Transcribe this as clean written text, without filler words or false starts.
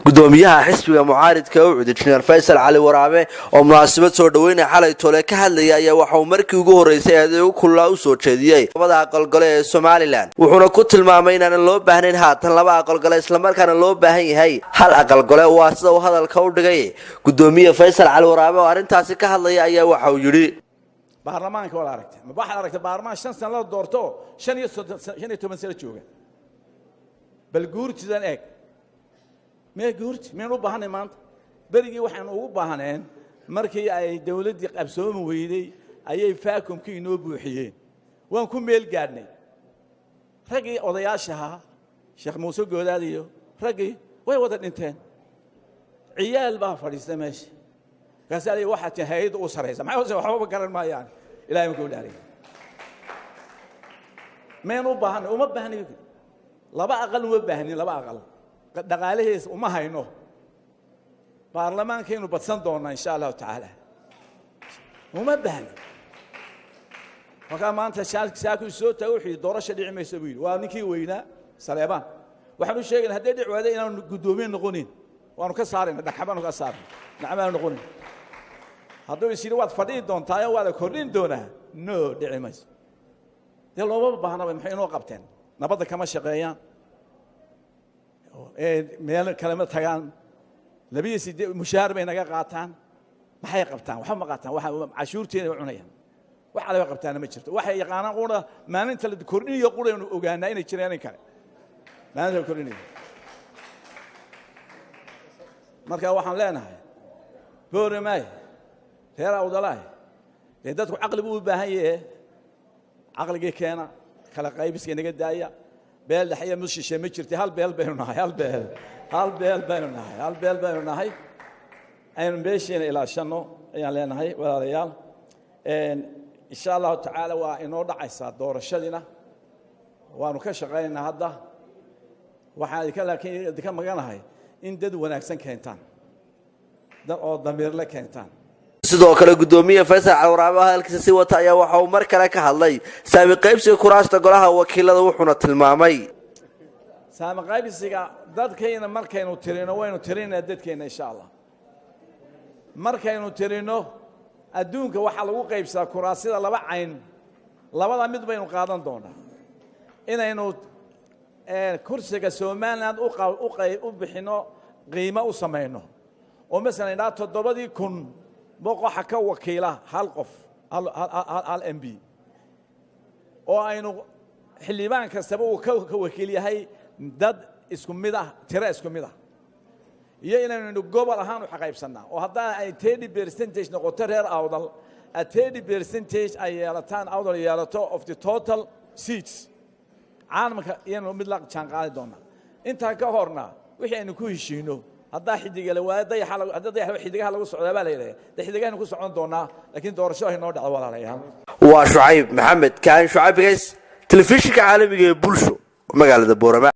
Gudoomiyaha xisbiga mucaaridka UCID, Injineer Faysal Cali Waraabe, oo munaasabad soo dhaweynaya xalay tole ka hadlaya, ayaa waxa uu markii ugu horreysay eeday u kululaa u soo jeediyey labada aqalgole ee Somaliland, wuxuuna ku tilmaamay inaanan loo baahnayn haatan laba aqalgole, islamarkaana loo baahan yahay hal aqalgole. Waa sida uu hadalka u dhigay. Gudoomiye Faysal Cali Waraabe oo arrintaasi ka hadlaya ayaa waxa uu yidhi: Baarlamaanka waad aragtay. Ma waxaad aragtay baarlamaan 5 sano la doorto, 35, 15 sano jooga? Bal guurtidan eeg. Mee guurti miyaynu u baahanay maanta? Berigii waxaynu ugu baahneen markii ay dawladdii qabsoomi weyday ayay vacuum-kii inoo buuxiyeen. Waan ku meel gaadhnay. Raggii odayaashahaa, Sheekh Muuse Goodaad iyo raggii, way wada dhinteen. Ciyaal baa fadhiista meesha. Markaasa la waxaa tii hay'adda u sarraysa maxay? Waxbaba garan maayaan. Ilahay ma kuu dhaariy, maynu u baahanay? Uma baahnayo. Laba aqal uma baahnin. Laba aqal dhaqaalaheesa uma hayno. Baarlamaankaynu badsan doonaa, insha Allahu tacaala. Uma baahnin. Markaa maanta saaku soo taago, wuxuu yidhi doorasha dhici mayso buu yidhi. Waa ninkii weynaa Saleebaan. Waxaan u sheegayna hadday dhici waada inaanu guddoomiye noqonin. Waanu ka saarayna, dhagxabaanu ka saarayna, nacmaanu noqonin. Hadduu is yidhi waad fadhihi doontaayo, waa la kordhin doonaa, no, dhici mayso. Dee looma baahnaba. Maxay inoo qabteen? Nabadda kama shaqeeyaan, meel kalema tagaan, 82 mushaar bay naga qaataan. Maxay qabtaan? Waxba ma qaataan. Waxa cashuurteena bay cunayaan. Wax alaba qabtaana ma jirto. Waxay yaqaanaan qura maalinta la kordhinayo quraynu ogaanaa inay jiraan in kale, maalinta la kordhinayo. Marka waxaan leenahay, Booramaay, reer Awdalaay, dee dadku caqli buu u baahan yahe. Caqligii keena, kala qaybiska inaga daaya. Beel dhex iyo mid shishe ma jirta. Hal beel baynu nahay, hal beel, hal beel baynu nahay, hal beel baynu nahay. Aynu beesheena ilaashanno ayaan leenahay, walaalayaal. Insha Allahu tacaala waa inoo dhacaysaa doorashadiina, waanu ka shaqaynaynaa hadda. Waxaan idinka laakiin idinka maganahay in dad wanaagsan keentaan, dad oo damiirle keentaan. Sidoo kale Gudoomiye Faysal Cali Waraabe oo hadalkiisa sii wata ayaa waxa uu mar kale ka hadlay saami qaybsiga kuraasta golaha wakiilada, wuxuuna tilmaamay: Saami qaybsiga dadkayna markaynu tirino, waynu tirinaa dadkeenna, insha Allah. Markaynu tirino, adduunka waxaa lagu qaybsadaa kuraasida laba cayn. Labada mid baynu qaadan doonaa: inaynu kursiga Somaliland u bixinno, qiimo u samayno, oo masalan idhaa 7,000 boqoxa ka wakiila hal qof, hal MP, oo aynu xildhibaan kastaba uu ka wakiil yahay dad isku mid ah, tiro isku mid ah, iyo inaynu gobol ahaan u xaqaybsannaa, oo haddaan ay 30% noqoto reer Awdal, 30% ay yeelataan, Awdal yeelato of the total seats. Caalamka iyaynu mid la jaan qaadi doonaa. Intaa ka horna wixii aynu ku heshiino. Haddaa xidiga la waayo dayaxa, haddaa dayaxa xidigaha lagu socdaa baa la yidhahda. Dee xidigahaynu ku socon doonaa, laakiin doorasho ay noo dhacdo, walaalayaal. Waa Shucayb Maxamed Kaan, Shucayb Gays, telefishinka caalamiga ee Bulsho, magaalada Boorama.